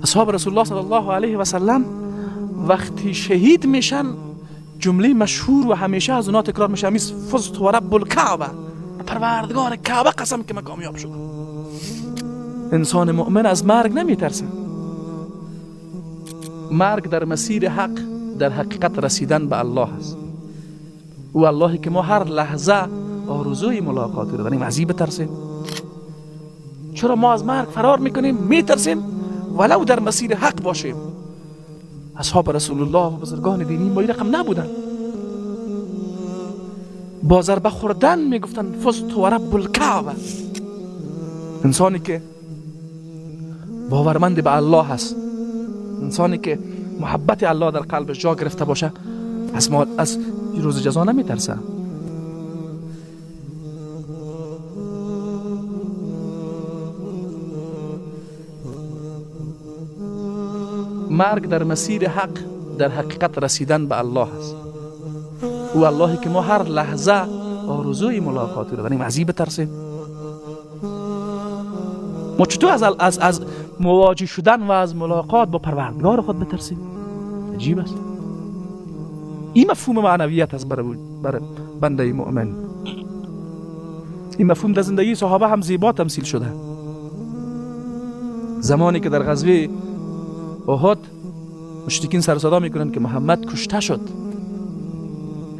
اصحاب رسول الله صلی الله علیه و سلم وقتی شهید میشن، جمله مشهور و همیشه از اونا تکرار میشه همیس فزت و رب الکعبه، پروردگار کعبه قسم که من کامیاب شدم. انسان مؤمن از مرگ نمیترسه. مرگ در مسیر حق، در حقیقت رسیدن به الله است. او اللهی که ما هر لحظه آرزوی ملاقات رو داریم، از این بترسیم؟ چرا ما از مرگ فرار میکنیم، میترسیم ولو در مسیر حق باشیم؟ اصحاب رسول الله و بزرگان دینی ما این رقم نبودن. با ضربه خوردن میگفتن فزت و رب الکعبه. انسانی که باورمند به الله هست، انسانی که محبت الله در قلبش جا گرفته باشه، از روز جزا نمیترسه. مرگ در مسیر حق، در حقیقت رسیدن به الله است. او اللهی که ما هر لحظه آرزوی ملاقات رو داریم، از این بترسیم؟ ما چطور از مواجه شدن و از ملاقات با پروردگار خود بترسیم؟ عجیب است. این مفهوم معنویت است برای بنده مؤمن. این مفهوم در زندگی صحابه هم زیبا تمثیل شده. زمانی که در غزوه احد مشرکین سر صدا میکنن که محمد کشته شد،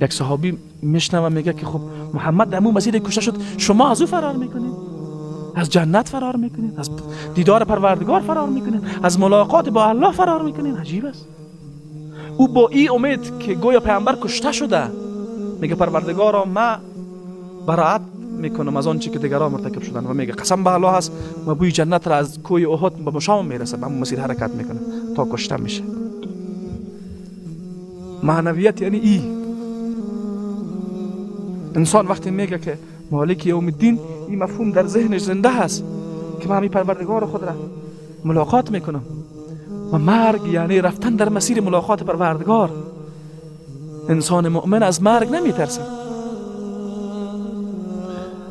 یک صحابی میشنوه میگه که خب محمد در همون مسیر کشته شد، شما از او فرار میکنید، از جنت فرار میکنید، از دیدار پروردگار فرار میکنید، از ملاقات با الله فرار میکنید. عجیب است. او با این امید که گویا پیامبر کشته شده میگه پروردگارا ما براعت میکنم از آنچه که دیگران مرتکب شدن، و میگه قسم به الله است و بوی جنت را از کوی احد به مشام میرسه، به مسیر حرکت میکنه تا کشته میشه. معنویت یعنی ای انسان وقتی میگه که مالک یوم الدین، این مفهوم در ذهنش زنده هست که من همین پروردگار خود را ملاقات میکنم و مرگ یعنی رفتن در مسیر ملاقات پروردگار. انسان مؤمن از مرگ نمیترسه.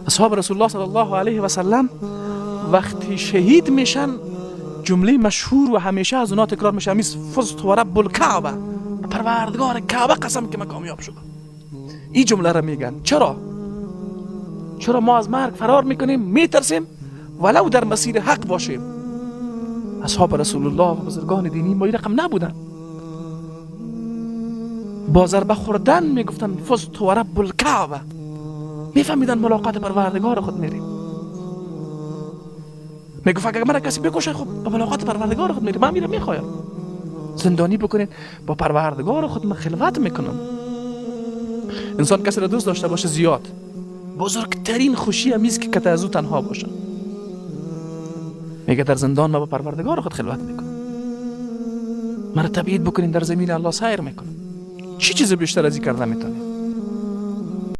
اصحاب رسول الله صلی الله علیه و سلم وقتی شهید میشن، جمله مشهور و همیشه از اونا تکرار میشه همیس فزت و رب الکعبه، پروردگار کعبه قسم که من کامیاب شدم. این جمله را میگن. چرا؟ چرا ما از مرگ فرار میکنیم، میترسیم ولو در مسیر حق باشیم؟ اصحاب رسول الله و بزرگان دینی ما این رقم نبودن. با ضربه خوردن میگفتن فزت و رب الکعبه، میفهمیدن ملاقات پروردگار خود میریم. میگفت اگر مرا کسی بکشه خب با ملاقات پروردگار خود میریم، من میرم میخوایم زندانی بکنین، با پروردگار خود من خلوت میکنم. انسان کسی را دوست داشته باشه زیاد، بزرگترین خوشی همیست که کت از او تنها باشه. میگه در زندان ما با پروردگار خود خلوت میکنم، مرا تبعید بکنین در زمین الله سیر میکنم. چی چیز بیشتر از این کرده میتونید؟